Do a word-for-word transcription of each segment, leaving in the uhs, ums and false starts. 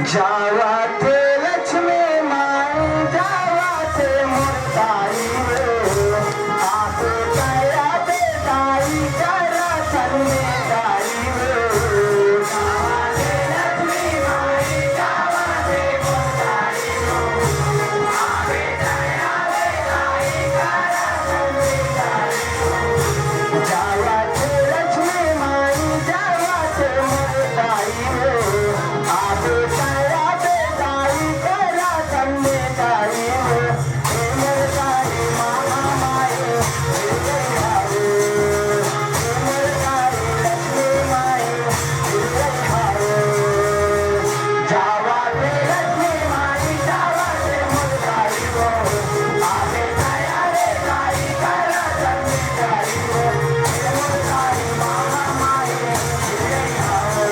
जावत हे लक्ष्मी माई, जावत हे मोर दाई हो, आबे दया दे दाई, करथन में दाई हो। जावत हे लक्ष्मी माई, जावत हे मोर दाई हो, आबे दया दे दाई, करथन में दाई हो। जावत हे लक्ष्मी माई, जावत हे मोर दाई हो, आबे दया दे दाई, करथन में दाई हो। हे मोर दाई, महा माई, हे दया हो। हे मोर दाई, लक्ष्मी माई, हे दया हो। जावत हे लक्ष्मी माई, जावत हे मोर दाई हो। आबे दया दे दाई, करथन में दाई हो। हे मोर दाई, महा माई, हे दया हो।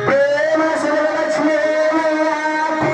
प्रेम से बोलो लक्ष्मी मैया की।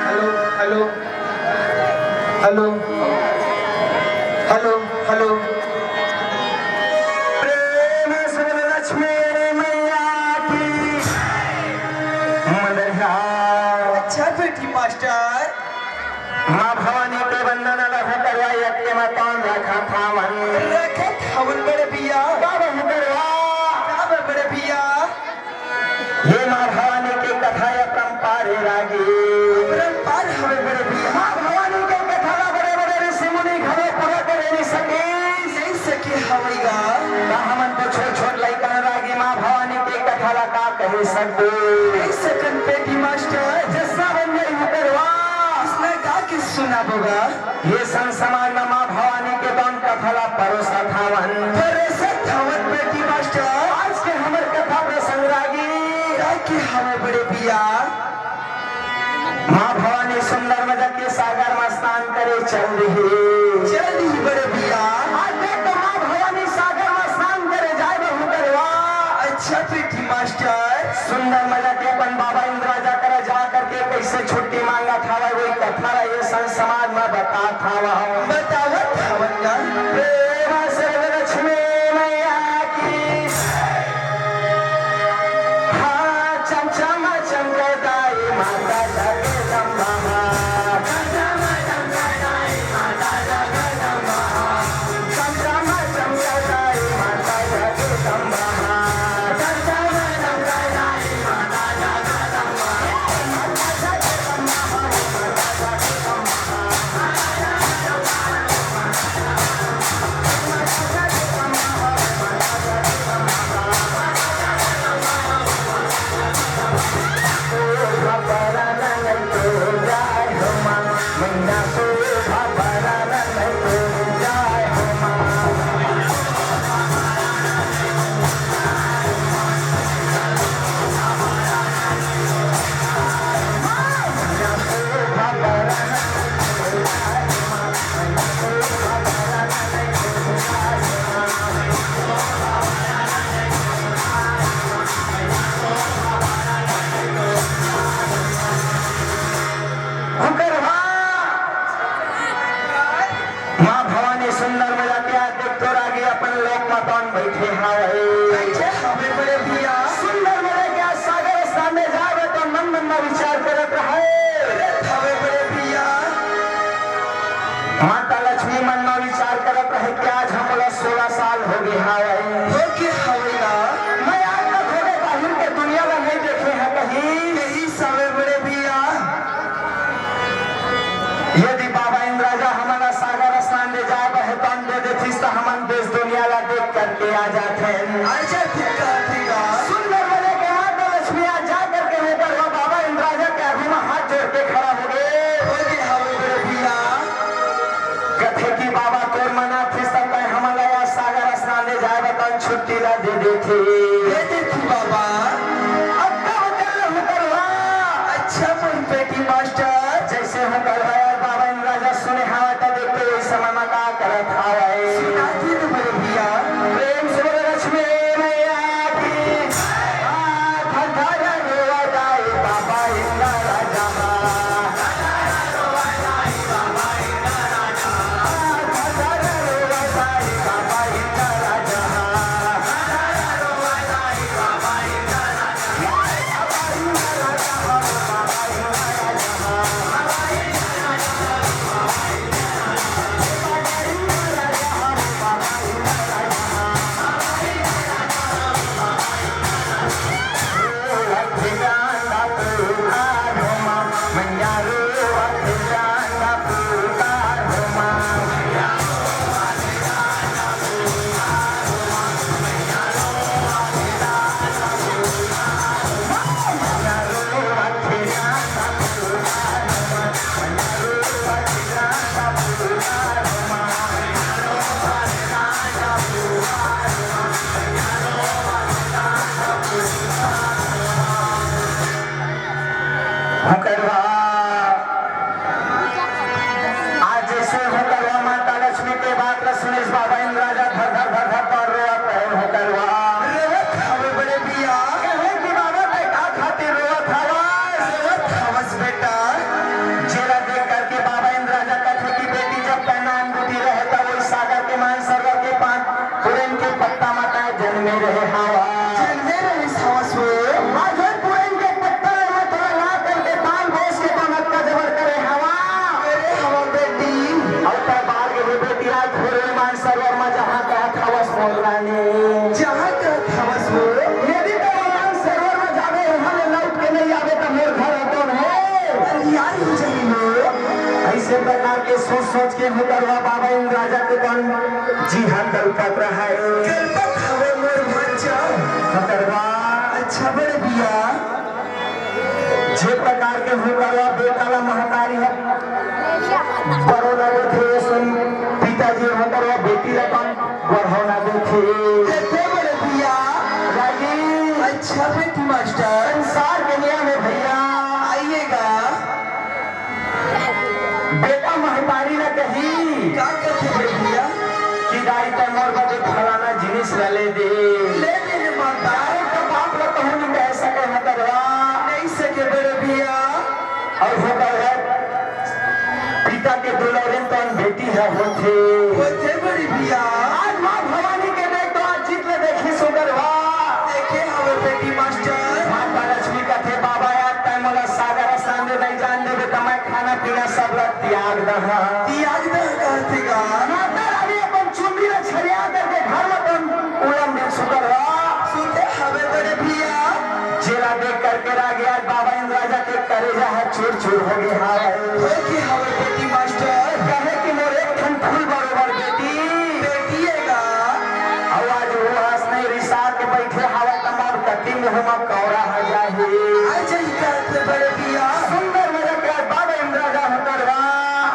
Hello, hello, hello, hello, hello. प्रेम से बोलो लक्ष्मी मैया की। मंदरिया। अच्छा बेटी मास्टर। माँ भवानी के वंदना ला हुकरवा अतके म तौन रखत हावन। रखत हवन बड़े भैया। का बा हुकरवा? का बा बड़े भैया? ये माँ भवानी के कथा अपरंपार हे रागी। अपरंपार हवे बड़े भैया। माँ भवानी के कथा ला बड़े-बड़े ऋषि मुनि घलो पूरा करे नइ सके। नइ सके हवय गा। त हमन तो छोट-छोट लइका हन रागी, माँ भवानी के कथा ला का कहि सकबो? कहि सकन बेटी मास्टर। जइसना बन जाही हुकरवा। अइसना गा के सुनाबो गा। ये संत समाज म माँ भवानी के दौन कथा ला परोसत हवन। परोसत हवन बेटी मास्टर। आज के हमर कथा प्रसंग रागी। का के हवे बड़े भैया? माँ भवानी सुंदर मजा के सागर म स्नान करे चल दिही। चल दिही बड़े भैया। आज देख तो माँ भवानी सागर म स्नान करे जाए बर हुकरवा। अच्छा पीटी मास्टर। सुंदर मजा के अपन बाबा इंद्राजा करा जा करके कैसे छुट्टी मांगत हवय, वही कथा ला ये संत समाज म बतात हवय। बतावत हवन गा। प्रेम से बोलो लक्ष्मी मैया की। हाँ, चमचम चमके दाई माता जगदम्बा। चमचम चमके दाई माता जगदम्बा। हुकरवा। माँ भवानी सुंदर मजा के आज देख तोर आगे अपन लोक मतौन बैठे हावय। अच्छा, हवे बड़े भैया। सुंदर मजा के आज सागर स्नान में जावे तो मन मन में विचार करत रहे। अरे हवे बड़े भैया। माता लक्ष्मी मन में विचार करत रहे कि आज हमला सोलह साल हो गे हावय। हो गे हावय ना। मैं आज तक होगे बाहिर के दुनिया ला नहीं देखे हैं कहीं। यही सवे बड़े भैया। यदि बाबा इंद्राजा हमन ला सागर स्नान ले जाए बर हे, तन दे देथिस, त हमन देश दुनिया ला देख करके आ जाथेन। अच्छा, ठीक है, ठीक है। सुंदर मजा के माता लक्ष्मी आज जा करके हुकरवा बाबा इंद्राजा के आगू में हाथ जोड़ के खड़ा हो गे। हो गे हवे बड़े भैया। कथे कि बाबा तोर मना थिस त तैं हमन ला या सागर स्नान ले जाए बर तन छुट्टी ला दे देथे। दे देथी बाबा। अब का बचल हुकरवा? अच्छा मोर बेटी मास्टर। जैसे हुकरवा यार बाबा इंद्राजा सुने हावय त देखते वही समय में का करत हावय। सुनाती तो बड़े भैया। प्रेम से बोलो लक्ष्मी मैया की। आ, धर धर रोवा दाई बाबा इंद्राजा। हुकरवा। आज जैसे हुकरवा माता लक्ष्मी के बात ला सुनिस, बाबा इंद्राजा धर धर धर धर कर रोवत रहे हुकरवा। रोवत हवे बड़े भैया। कहे कि बाबा तैं का खातिर रोवत हवस? रोवत हवस बेटा। जेला देख करके बाबा इंद्राजा कथे कि बेटी जब तैं नानकुटी रहे त वही सागर के मानसरोवर के पास पुरैन के पत्ता म तैं जनमे रहे हवस। जनमे रहे हवस वो। आज वही पुरैन के पत्ता ले मैं तोला ला करके ताल बोस के तोला का जबर करे हवस। करे हवस बेटी। अउ तैं बाहर के भी बेटी आज पुरैन मानसरोवर म जहाँ कहत हवस मोर रानी। जहाँ कहत हवस वो। यदि तैं मानसरोवर म जाबे, उहाँ ले लौट के नहीं आबे त मोर घर अतोन हे। बलियारी हो जाही वो। ऐसे प्रकार के सोच सोच के हुकरवा बाबा इंद्राजा के तन जी हाँ कलपत रहय। कलपत हवे मोर बच्चा। हुकरवा। अच्छा बड़े भैया। जे प्रकार के हुकरवा बेटा ला महतारी ह बरोला देथे, सुन पिताजी हुकरवा बेटी ला कौन बढ़ौना देथे। देथे बड़े भैया। रागी। अच्छा बेटी मास्टर। संसार के नियम हे भैया। आइएगा। का कथे बड़े भैया? कि दाई तैं मोर बर फलाना जिनिस ला ले दे। ले दे रे माता। दाई तो बाप ला कहूँ नहीं कह सके हकरवा। नहीं सके बड़े भैया। अउ होकर है पिता के दुलौरिन तौन बेटी ह होथे। होथे बड़े भैया। आज माँ भवानी के देख तो आज चित ला देखिस होकरवा। देखे हवे बेटी मास्टर। माता लक्ष्मी कथे, बाबा यार तैं मोला सागर स्नान दे नहीं जान देबे त मैं खाना पीना सब ला त्याग दहा। त्याग दहा कहथे का? माता रानी अपन चुंदी ला छरिया करके घर में अपन उलम दे सुकर हो। सुते हवे बड़े भैया। जेला देख करके रागी आज बाबा इंद्र राजा के करेजा ह चूर चूर हो गे हावय। हो के हवे बेटी मास्टर? कहे कि मोर एक ठन फूल बरोबर बेटी। बेटी हे का? अउ आज वो हंस नहीं रिसा के बैठे हावय त मोर कति मुंह म कौरा ह जाही। आ जाही कहथे बड़े भैया। सुंदर मजा के आज बाबा इंद्र राजा ह करवा।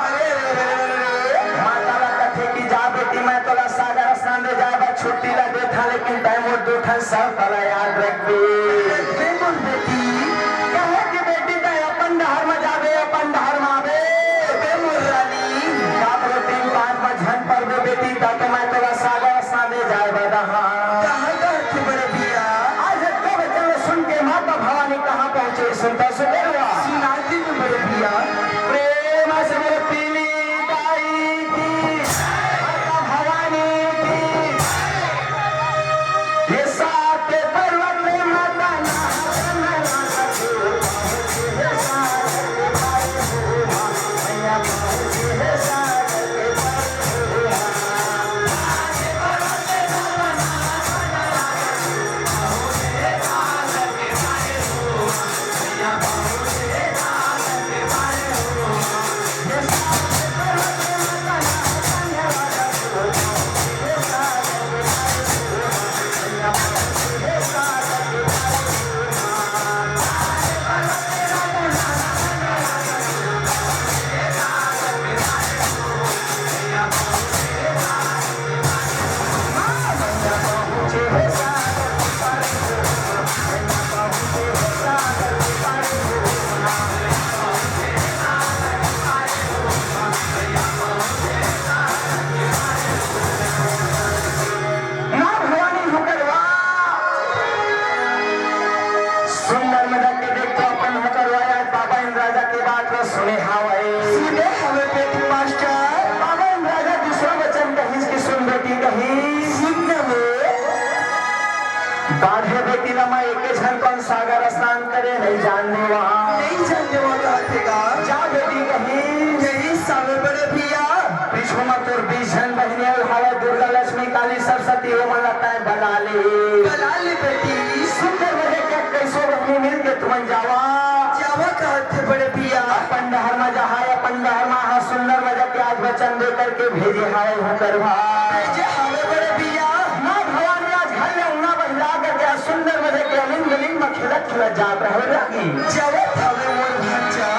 अरे, अरे, अरे, अरे, अरे। माता ला कथे कि जा बेटी, मैं तोला सागर स्नान दे जाए बर छुट्टी ला देथा, लेकिन तैं मोर दू ठन शर्त ला याद रखबे। रखबे मोर बेटी। कहे कि बेटी तैं अपन डहर म जाबे, अपन डहर म आबे। अबे मोर रानी। का बोले तीन पाँच म झन परबे बेटी, ता तो मैं तोला सागर स्नान दे जाए बर दहा। कहाँ कहथे बड़े भैया? आज तो वचन सुन के माता भवानी कहाँ पहुँचे? सुनता सुंदर हुआ। सुनाती में बड़े भैया। प्रेम से बोलो पीली दाई की, माता भवानी की। ये सात पर्वत में माता ना, ना, ना, ना, ना भवानी हुकरवा। सुंदर मजा के देख तो अपन हुकरवा आज बाबा इंद्र राजा के बात ला सुने हावय। सुने हवे बेटी मास्टर। बाबा इंद्र राजा दूसरा वचन कहिस कि सुन बेटी कहिस। सुन न बे। बाढ़े बेटी ला मैं एके झन कौन सागर स्नान करे नहीं जान देवा। नहीं जान देवा कहथे का? जा बेटी कहिस। यही समय बड़े भैया। पीछू म तोर बीस झन बहिनी अउ हवय, दुर्गा, लक्ष्मी, काली, सरस्वती, ओमन ला तैं बला ले। बला ले बेटी। सुंदर मजे के कइसो बहिनी मिल के तुमन जावा। जावा कहत हे बड़े भैया। अपन डहर म जहाय, अपन डहर म हा सुंदर मजे के आज वचन दे करके भेजे हावय हुकर भाई। भेजे हावय बड़े भैया। माँ भवानी आज घर ले अंगना बहिला करके आज सुंदर मजे के अलिंग गलिंग म खेलत खेलत जात रहे रागी। जावत हवे मोर भांचा।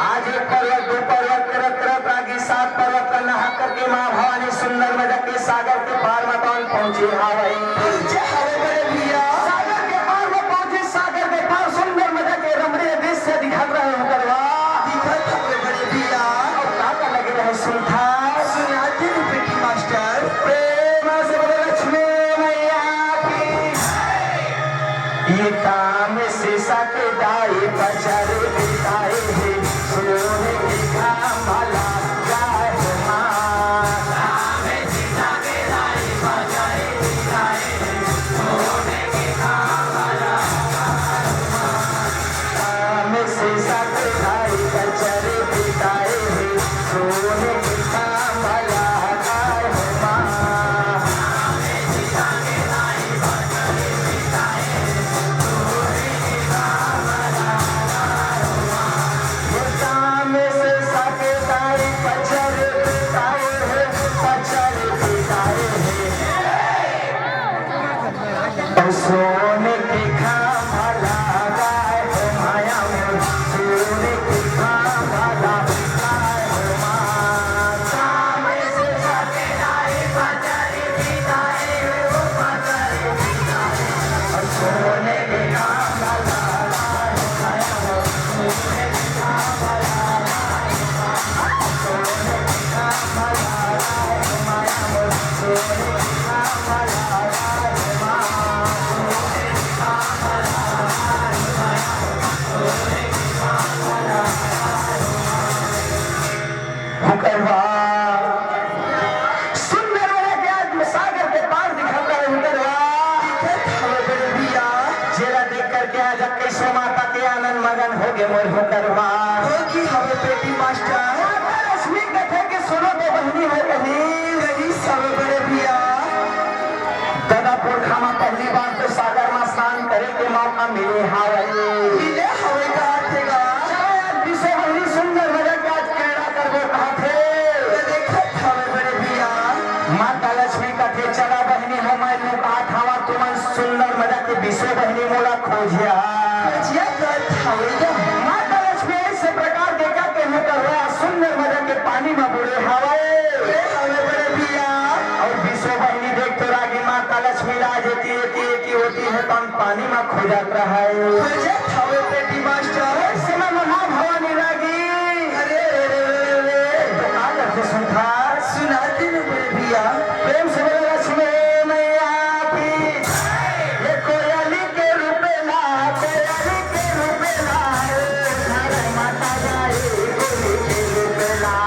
आज एक पर्वत, दू पर्वत करत करत रागी सात पर्वत ला नहा करके माँ भवानी सुंदर मजा के सागर के पार म तौन पहुँचे हावय। पहुँचे हावय बड़े भैया। सागर के पार म पहुँचे, सागर के पार सुंदर मजा के रमणीय दृश्य दिखत रहे हुकरवा। दिखत हवे बड़े भैया। अउ का का लगे रहे सुनथा? सुनाते रे बेटी मास्टर। प्रेम से बोलो लक्ष्मी मैया की। ये काम से सकदाई पचर बिताए है, सोने की खामला गाय माँ। काम से सकदाई पचर बिताए है, सोने की खामला गाय माँ। सोने के खांभा लगाए हो माया मोर, सोने के खांभा लगाए हो माँ। विश्व माता के आनंद मगन होगे मोर हुकरवा। होगे हवे बेटी मास्टर। माता लक्ष्मी कथे कि सुनो तो बहिनी हो कही। कही हवे बड़े भैया। ददा पुरखा म पहली बार तो सागर म स्नान करे के मौका मिले हवय। मिले हवे कहाथे गा। चलो यार, विश्व बहिनी सुंदर मजा के आज क्रीड़ा करबो कहाथे। ये देखत हवे बड़े भैया। माता लक्ष्मी कथे, चला बहिनी हो, मैं लुकात हवा, तुमन सुंदर मजा के विश्व बहिनी मोला खोजिया। खोजिया करत हवे गा। माता लक्ष्मी ऐसे प्रकार देखा के हुकरवा सुंदर मजा के पानी म बुड़े हवय। बुड़े हवे बड़े भैया। अउ विश्व बहिनी देख तो रागी माता लक्ष्मी ला जेती एती एती होती है तन पानी म खोजत रहय। खोजत हवे बेटी मास्टर। समय म माँ भवानी रागी। अरे, अरे, अरे, अरे, अरे। तो का करथे सुनथा? सुनाती न बड़े भैया। प्रेम से बोलो लक्ष्मी मैया की। ये कोयली के रूपेला, कोयली के रूपेला, ओ धरम माता जाए कोयली के रूपेला।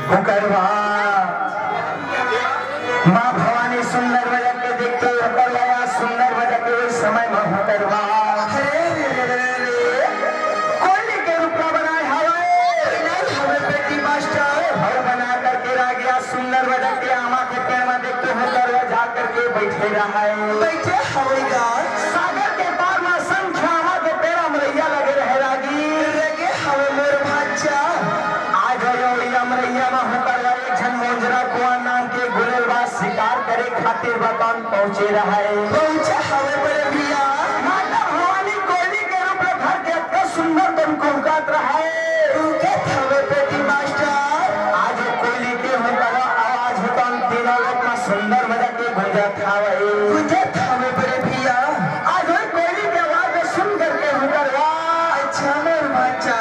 हुकरवा। माँ भवानी सुंदर मजा के देखते हुकरवा, सुंदर मजा के उस समय में हुकरवा। अरे, अरे, अरे, अरे, अरे, कोयली के रूप ला बनाए हवय। नहीं हवे बेटी मास्टर। अउ बना करके रागिया सुंदर मजा के आमा के पेड़ में देखते हुकरवा जा करके बैठे रहय। बैठे हवय गा। सागर के पार में असंख्य आमा के पेड़ अमरैया लगे रहे रागी। लगे हवे मोर भांचा। आज यो अमरैया में हुकरवा एक झन मोंजरा कुंवर नाम के गुलेल बा शिकार करे खातिर बतौन पहुंचे रहय। पहुंचे हवे बड़े भैया। माता भवानी कोयली के रूप में धर के अतका सुंदर तन कुहकत रहय। कुहकत हवे बेटी मास्टर। आज कोयली के हुकरवा आवाज हुकन तीनों लोक में सुंदर मजा के गूंजत हवय। गूंजत हवे बड़े भैया। आज वही कोयली के आवाज ला सुन करके हुकरवा। अच्छा मोर भांचा।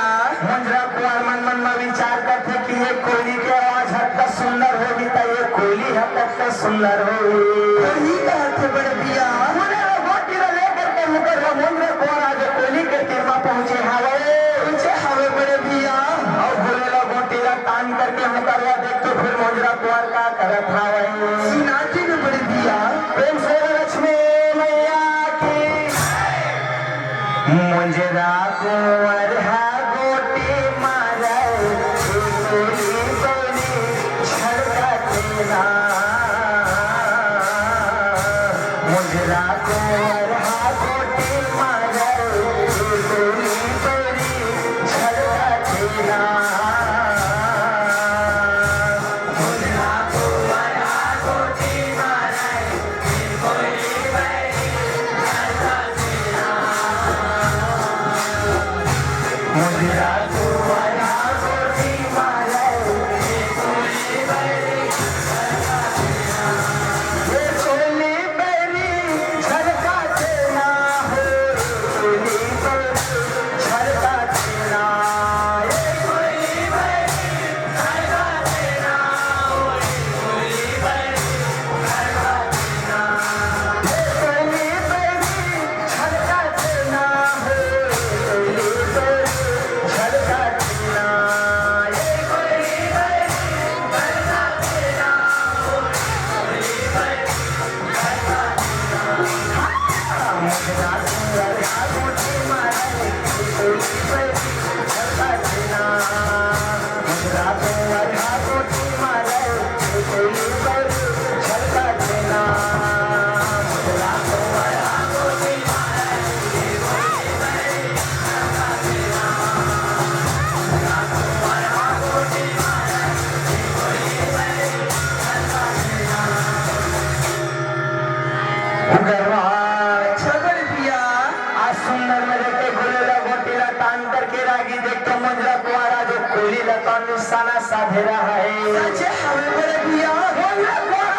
मोंजरा कुंवर मन मन में विचार करथे कि ये कोयली के आवाज ह अतका सुंदर होही त ये कोयली ह अतका सुंदर होही। वही कहत हे बड़े भैया। बोले लो गोटी ला लेकर के हुकरवा मोंजरा कुंवर आज कोयली के तीर में पहुंचे हवय। पहुंचे हवे बड़े भैया। अउ बोले लो गोटी ला तान करके हुकरवा देख तो फिर मोंजरा कुंवर का करत हवय। सुनाती न बड़े भैया। प्रेम से बोलो लक्ष्मी मैया की। मुंजरा कुंवर हा गोटी मारे, टोली टोली छड़का तेरा। मुंजरा कुंवर हा गोटी मारे, टोली टोली छड़का तेरा। सच हवे बड़े भैया।